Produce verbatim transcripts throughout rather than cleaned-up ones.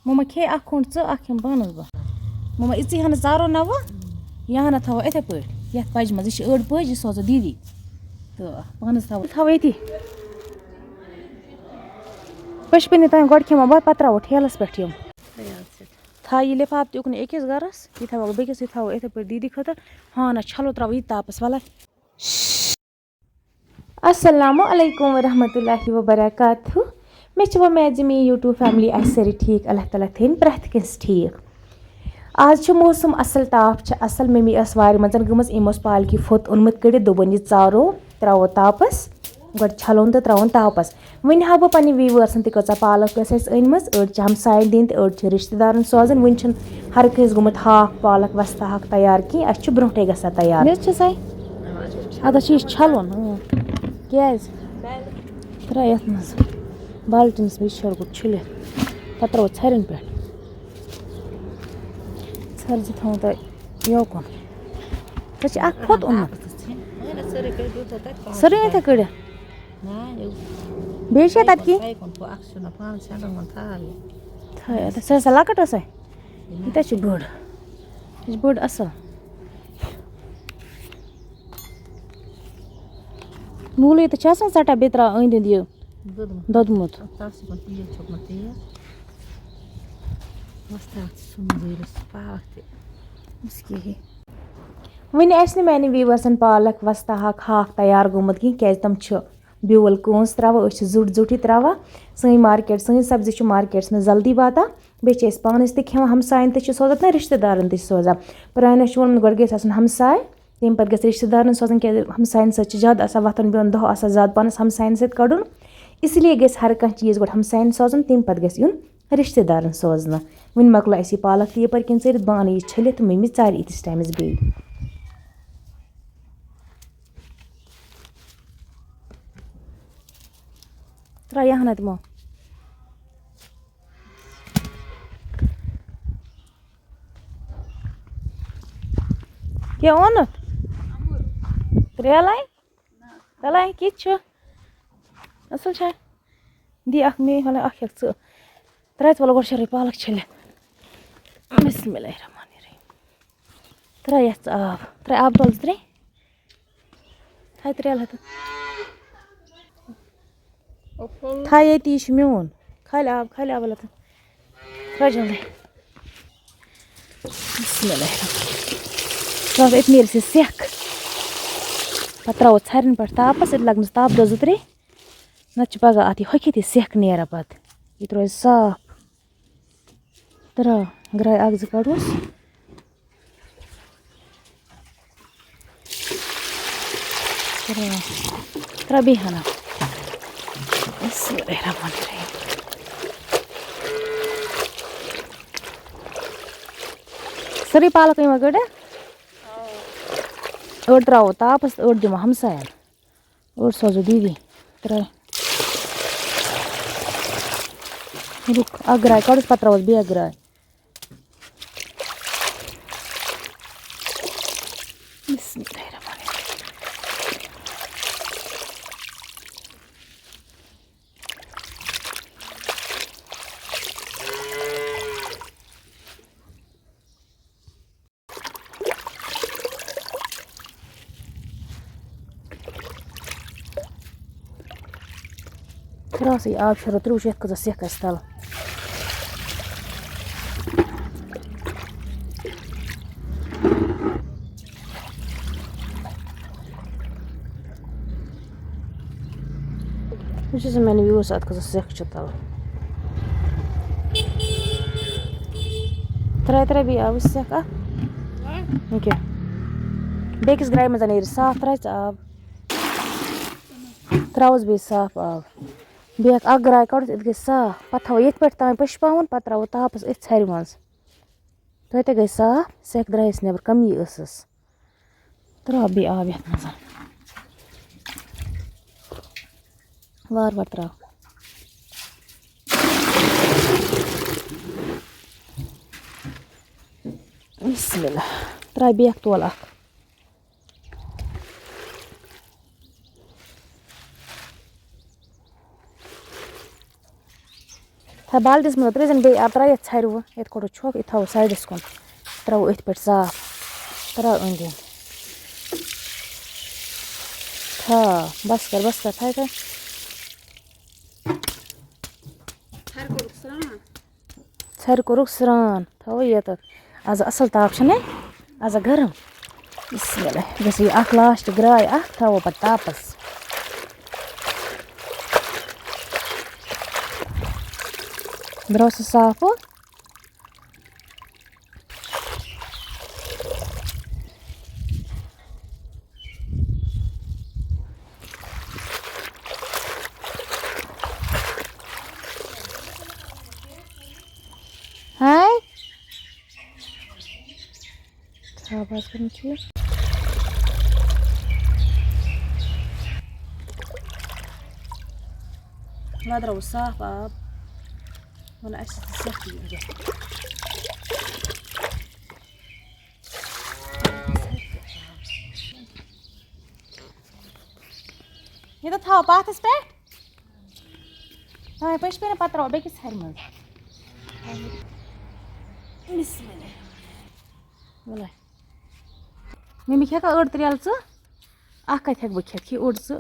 مما کھے اکھ کھنٛڈ ژٕ، اکھ کھٮ۪مہٕ پانس بہٕ۔ مما، یِژٕے ہنا ژارو نہ وۄنۍ، یہِ ہنا تھاوو یِتھے پٲٹھۍ یتھ پجہِ منٛز۔ یہِ چھِ أڑ پج، یہِ سوزو دیدی۔ تہٕ پانس تھاوو، تھاوو ییٚتی۔ پٔشپنہِ تام گۄڈٕ کھٮ۪مو بہٕ، پتہٕ ترٛاوو ٹھیلس پٮ۪ٹھ یِم۔ تھاو یہِ لفاف تہِ اُکنُے أکِس گرس، یہِ تھاوو بیٚکِس، یہِ تھاوو یِتھے پٲٹھۍ دیدی خٲطرٕ۔ ہاں نہ چھلو ترٛاوو یہِ تاپس، ولہ۔ السلام علیکم ورحمۃ اللہ وبرکاتہ۔ مےٚ چھِ وۄمید زِ میٛٲنۍ YouTube family آسہِ سٲری ٹھیٖک، اللہ تعالیٰ تھٲیِن پرٛٮ۪تھ کٲنٛسہِ ٹھیٖک۔ آز چھُ موسم اصل، تاپھ چھِ اصل۔ مٔمی ٲس وارِ منٛز گٔمٕژ، أمۍ اوس پالکی پھوٚت اوٚنمُت کٔڑِتھ، دوٚپُن، "یہِ ژارو، ترٛاوو تاپس، گۄڈٕ چھلون تہٕ ترٛاوون تاپس۔" وۄنۍ ہاوٕ بہٕ پننہِ viewersن تہِ کۭژاہ پالک ٲس اَسہِ أنمٕژ، أڑۍ چھِ ہمساین دِنۍ تہٕ أڑۍ چھِ رشتہٕ دارن سوزٕنۍ۔ وۄنۍ چھُنہٕ ہر کٲنٛسہِ گوٚمُت ہاکھ پالک وستہٕ ہاکھ تیار کینٛہہ، اَسہِ چھُ برونٛٹھے گژھان تیار۔ مےٚ حظ چھِ سَے، اَدٕ چھِ یہِ چھَلُن، اۭں۔ کیٛازِ؟ ترٛاو یَتھ منٛز بالٹیٖنَس منٛز، یہِ چھَل گۄڈٕ چھٔلِتھ، پَتہٕ ترٛاوو ژھَرٮ۪ن پٮ۪ٹھ۔ ژھَر زٕ تھاوُن تۄہہِ یوکُن۔ تۄہہِ چھِ اَکھ پھوٚت اوٚنمُت۔ سٲرٕے یِتھَے کٔڑِتھ۔ بیٚیہِ چھا تَتہِ کینٛہہ؟ تھٲے، اَدٕ سۄ ٲسا لۄکٕٹ ٲسا؟ یہِ تہِ چھِ بٔڑ۔ یہِ چھِ بٔڑ اَصٕل۔ موٗلٕے تہٕ چھِ آسان ژَٹان، بیٚیہِ ترٛاوان أنٛدۍ أنٛدۍ یہِ دوٚدمُت۔ دوٚدمُت۔ تَتھ چھِ یِمَن تیٖل چھوٚکمُت تیٖل۔ وۄستہٕ اَتھ ژھُن زیٖرِس پالک تہِ۔ بس کِہیٖنۍ۔ وٕنہِ آسہِ نہٕ میٛانٮ۪ن viewersن پالک وۄستہٕ ہاکھ، ہاکھ تیار گوٚمُت کِہیٖنۍ، کیٛازِ تِم چھِ بیول کٲنٛسہِ ترٛاوان، أسۍ چھِ زیُٹھ زیُٹھٕے ترٛاوان۔ سٲنۍ market، سٲنۍ سبزی چھِ marketس منٛز جلدی واتان، بیٚیہِ چھِ أسۍ پانَس تہِ کھٮ۪وان، ہمساین تہِ چھِ سوزان تہٕ رِشتہٕ دارَن تہِ چھِ سوزان۔ پرٛانیو چھُ ووٚنمُت، گۄڈٕ گژھِ آسُن ہمساے، تَمہِ پَتہٕ گژھِ رِشتہٕ دارَن سوزُن، کیٛازِ ہمساین سۭتۍ چھِ زیادٕ آسان وۄتھُن بِہُن، دۄہ آسان زیادٕ پانَس ہمساین سۭتۍ کَڑُن۔ اس لیے گژھِ ہر کانٛہہ چیٖز گۄڈٕ ہمساین سوزُن، تَمہِ پَتہٕ گژھِ یُن رِشتہٕ دارَن سوزنہٕ۔ وۄنۍ مۄکلٲو اَسہِ یہِ پالک تہِ یَپٲرۍ کِنۍ ژٔرِتھ، بہٕ اَنہٕ یہِ چھٔلِتھ تہٕ مٔمی ژارِ ییٖتِس ٹایمَس بیٚیہِ۔ ترٛاو یہِ ہنا تِمو۔ کیٛاہ اوٚنُتھ؟ ترٛیلَے؟ تَلَے کِتھ چھُ؟ اَصٕل چھا؟ دی اَکھ مے، وَلہٕ اَکھ ہٮ۪کھ ژٕ۔ ترٛٲوِتھ وَلہٕ گۄڈٕ شَرٕے پالک چھٔلِتھ۔ بسم اللہ الرحمن الرحیم۔ ترٛاو یَتھ ژٕ آب۔ ترٛاو آب تۄلہٕ زٕ ترٛےٚ۔ تھاو ترٛیلہٕ ہَتہٕ۔ تھاو ییٚتی، یہِ چھُ میون۔ کھالہِ آب، کھالہِ آب، وَلہٕ تہٕ۔ ترٛاو جلدی۔ بسم اللہ الرحمن الرحیم۔ ترٛاو أتھۍ نیرِ سُہ سٮ۪کھ۔ پَتہٕ ترٛاوو ژھَرٮ۪ن پٮ۪ٹھ تاپَس، أتۍ لَگنَس تاپہٕ دۄہ زٕ ترٛےٚ۔ نَتہٕ چھِ پَگاہ اَتھ یہِ ہۄکھِتھ یہِ سٮ۪کھ نیران پَتہٕ۔ یہِ تہِ روزِ صاف۔ ترٛاو، گرٛاے اَکھ زٕ کَڑوس۔ ترٛاو۔ ترٛاو بیٚیہِ ہنا۔ بسم اللہ الرحمن الرحیم۔ سٲرٕے پالک أنۍ وۄنۍ گٔڑِتھ؟ أڑ ترٛاوو تاپس تہٕ أڑ دِمو ہمساین۔ أڑ سوزو دیٖدی۔ ترٛاو۔ رُک، اکھ گرٛاے کڑُس، پتہٕ ترٛاوس بیٚیہِ اکھ گرٛاے۔ بسم اللہ الرحمن الرحیم۔ ترٛاو سا یہِ آب شیرو، تُلِو وٕچھ یَتھ کۭژاہ سٮ۪کھ آسہِ تَلہٕ۔ وٕچھ حظ میٛانہِ views، اَتھ کۭژاہ سٮ۪کھ چھِ تَلہٕ۔ ترٛاے، ترٛاے بیٚیہِ آبٕچ سٮ۪کھ اَتھ۔ ییٚکیٛاہ۔ بیٚکِس گرٛایہِ منٛز نیرِ صاف، ترٛاے ژٕ آب۔ ترٛاوُس بیٚیہِ صاف آب۔ بیٚیہِ اَکھ، اَکھ گرٛاے کَڑُس، یَتھ گژھِ صاف۔ پَتہٕ تھاوو ییٚتھۍ پٮ۪ٹھ تام پٔشپاوُن، پَتہٕ ترٛاوو تاپَس أتھۍ ژھَرِ منٛز۔ توتہِ گٔے صاف، سٮ۪کھ درٛایَس نٮ۪بر، کَمی ٲسٕس۔ ترٛاو بیٚیہِ آب یَتھ منٛز۔ وارٕ وارٕ ترٛاو۔ بسم اللہ۔ ترٛاو بیٚیہِ اَکھ تولہٕ اَکھ۔ بالٹِنَس منٛز ترٛٲوزٮ۪ن بیٚیہِ آب، ترٛاو یَتھ ژھرِ وۄنۍ، یَتھ کوٚڑُکھ چھۄکھ، یہِ تھاوو سایڈَس کُن، ترٛاوو أتھۍ پٮ۪ٹھ صاف، ترٛاو أنٛدۍ أنٛدۍ۔ تھاو، بَس کر، بَس کر، تھاو، تھاو۔ ژھرِ کوٚرُکھ سرٛان۔ ژھرِ کوٚرُکھ سرٛان، تھاوو ییٚتٮ۪تھ۔ آز اَصٕل تاپھ چھُنَے؟ آز گرم۔ بسم اللہ۔ یہِ گژھِ یہِ اَکھ لاسٹ گرٛاے اَکھ، تھاوو پَتہٕ تاپَس۔ درٛاو سُہ صاف ہُہ۔ ہاے۔ صاف آسہِ کرُن ٹھیٖک۔ وۄنۍ ترٛاوو صاف آب۔ وَلہٕ اَسہِ چھِ سختی وٕنکٮ۪ن۔ یہِ تہٕ تھاو پاتھَس پٮ۪ٹھ۔ تام پٔچ پیٚیہِ نہٕ پَتہٕ ترٛاوو بیٚکِس ژھرِ منٛز۔ بسم اللہ۔ وَلہٕ۔ مٔمی کھٮ۪کھا أڑ ترٛیلہٕ ژٕ؟ اَکھ کَتہِ ہٮ۪کہٕ بہٕ کھٮ۪تھ؟ کھے اوٚڑ ژٕ۔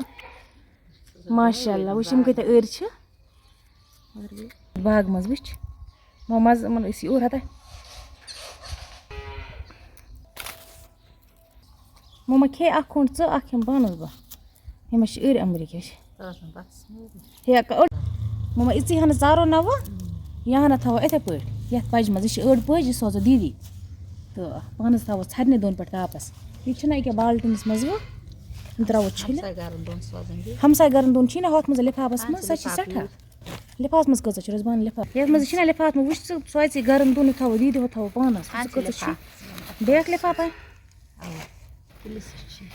ماشاء اللہ، وٕچھ یِم کۭتیٛاہ أرۍ چھِ۔ باغہٕ منٛز وٕچھ۔ مو مَزٕ یِمَن أسۍ یہِ اوٚر ہَتہ۔ مو ما کھے اَکھ کھوٚنٛڈ ژٕ، اَکھ کھٮ۪مہٕ پانَس بہٕ۔ یِم چھِ أرۍ اَمبرِ کیٛاہ چھِ؟ تَتھ منٛز بَتَس منٛز۔ ہے، ک-، أڑ-، مما، یِژٕے ہَنہ ژارو نہ وۄنۍ، یہِ ہَنہ تھاوو یِتھَے پٲٹھۍ۔ یَتھ پَجہِ منٛز، یہِ چھِ أڑ پٔج، یہِ سوزو دیٖدی۔ تہٕ پانَس تھاوو ژھَرنہِ دۄن پٮ۪ٹھ تاپَس۔ یہِ چھِنہ أکیٛاہ بالٹیٖنَس منٛز وۄنۍ، یِم ترٛاوو چھٔلِتھ۔ ہمساے گَرَن دۄن سوزان بیٚیہِ۔ ہمساے گَرَن دۄن چھی نہ ہۄتھ منٛز لِفافَس اَتھ منٛز، چھِ سۄ چھِ لِفاف سٮ۪ٹھاہ۔ یوٗت۔ لِفافَس منٛز کۭژاہ چھِ روزان لِفاف؟ یَتھ منٛز چھِنہ لِفافَس منٛز، وٕچھ ژٕ، سۄ ژٕے گَرَن دۄن تھاوو دیٖدی، ہُہ تھاوو پانَس۔ اَتھ ژٕ چھِ کۭژاہ چھِ؟ لِفاف۔ بیٛاکھ لِفاف اَتہِ؟ اَوا۔ پُلِس چھِ۔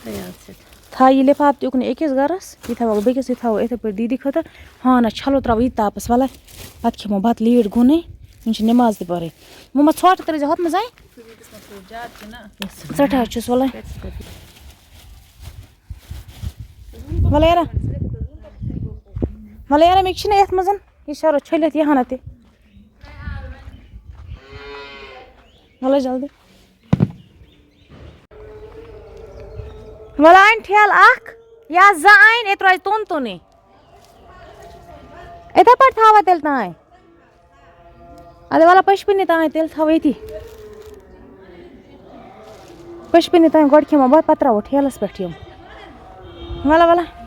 خیال چھِ۔ تھاو یہِ لِفاف تہِ اُکنُے أکِس گَرَس، یہِ تھاوَکھ بیٚکِس، یہِ تھاوَو یِتھَے پٲٹھۍ دیٖدی خٲطرٕ۔ ہاں، نہ چھَلو ترٛاوو یہِ تاپَس وَلَے، پَتہٕ کھٮ۪مو بَتہٕ لیٹ گوٚو نے، وٕنہِ چھِ نٮ۪ماز تہِ پَرٕنۍ۔ وۄنۍ ما ژھۄٹھ ترٛٲیزِ ہُتھ منٛز اَے؟ ژَٹھ حظ چھُس وَلَے۔ وَلہٕ یارا، وَلہٕ یارا، مےٚ چھِنہٕ یَتھ منٛز، یہِ شَرو چھٔلِتھ یہِ ہَنا تہِ۔ وَلہٕ جلدی۔ وَلہٕ اَنہِ ٹھیلہٕ اَکھ یا زٕ اَنہِ، ییٚتہِ روزِ توٚن توٚنُے۔ یِتھَے پٲٹھۍ تھاوَو تیٚلہِ تام۔ اَدٕ وَلہٕ پٔشپِنہِ تام تیٚلہِ تھاوَو ییٚتی۔ پٔشپِنہِ تام گۄڈٕ کھٮ۪مو بَتہٕ، پَتہٕ ترٛاوو ٹھیلَس پٮ۪ٹھ یِم۔ وَلہٕ وَلہٕ۔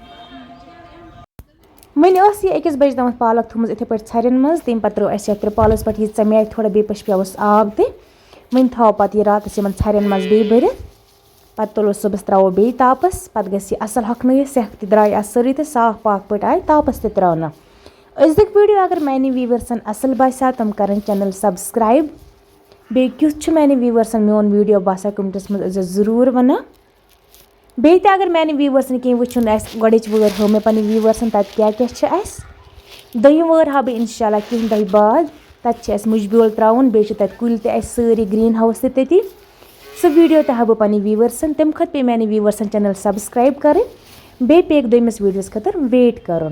وۄنۍ ٲس یہِ أکِس بَجہِ تامَتھ پالک تھٲومٕژ یِتھَے پٲٹھۍ ژھَرٮ۪ن منٛز، تَمہِ پَتہٕ ترٛٲو اَسہِ یَتھ تِرپالَس پٮ۪ٹھ یہِ ژَمے تھوڑا، بیٚیہِ پٔشپیوُس آب تہِ۔ وۄنۍ تھاوو پَتہٕ یہِ راتَس یِمَن ژھَرٮ۪ن منٛز بیٚیہِ بٔرِتھ، پَتہٕ تُلو صُبحَس ترٛاوو بیٚیہِ تاپَس، پَتہٕ گژھِ یہِ اَصٕل ہۄکھنٲیِتھ، سٮ۪کھ تہِ درٛاے اَتھ سٲرٕے تہٕ صاف پاک پٲٹھۍ آیہِ تاپَس تہِ ترٛاونہٕ۔ أزیُک ویٖڈیو اگر میٛانہِ ویٖوَرسَن اَصٕل باسیٛو، تِم کَرَن channel subscribe۔ بیٚیہِ کیُتھ چھُ میٛانہِ ویٖوَرسَن میون ویٖڈیو باسان، کَمنٹَس منٛز ٲسۍزیو ضروٗر وَنان۔ بیٚیہِ تہِ اگر میانہِ ویٖورسن کینٛہہ وٕچھُن آسہِ، گۄڈٕچ وٲر ہٲو مےٚ پنٕنۍ ویٖورسن تتہِ کیٛاہ کیٛاہ چھِ اَسہِ۔ دوٚیِم وٲر ہاو بہٕ انشاءاللہ کینٛہہ دۄہہِ بعد۔ تتہِ چھِ اَسہِ مُجہِ بیول ترٛاوُن، بیٚیہِ چھِ تَتہِ کُلۍ تہِ اَسہِ سٲری green house تہِ تٔتی۔ سُہ ویٖڈیو تہِ ہاو بہٕ پنٕنۍ ویٖورسن۔ تَمہِ کھۄتہٕ پیٚیہِ میانہِ ویٖورسن channel subscribe کرٕنۍ، بیٚیہِ پیٚیہِ دوٚیمِس ویٖڈیوس خٲطرٕ wait کرُن۔